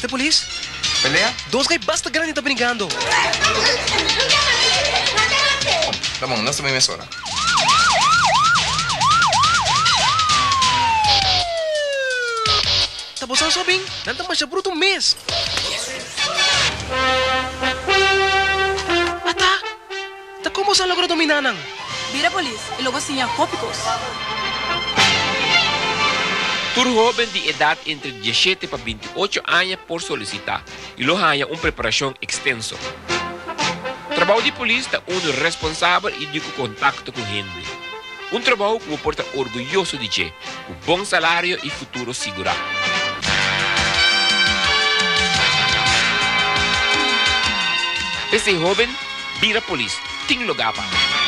polis? Pelea? Dos gai basta grandi ta bringando. Ta bon, nos ta bin mesora. Ta bosan so bin? Nan ta masha bruto mes. Ata! Ta kon boso a logra dominá nan? Bira polis i lo bo siña hopi kos. Tur hóben di edat entre dieshete pa bintiocho aña por solisitá i lo haña un preparashon ekstenso. Trabou di polis ta unu responsabel i di ku kontakto ku hende. Un trabou ku bo por ta orguyoso di dje, ku bon salario i futuro sigurá. P'esei hóben, bira polis, tin lugá pa bo.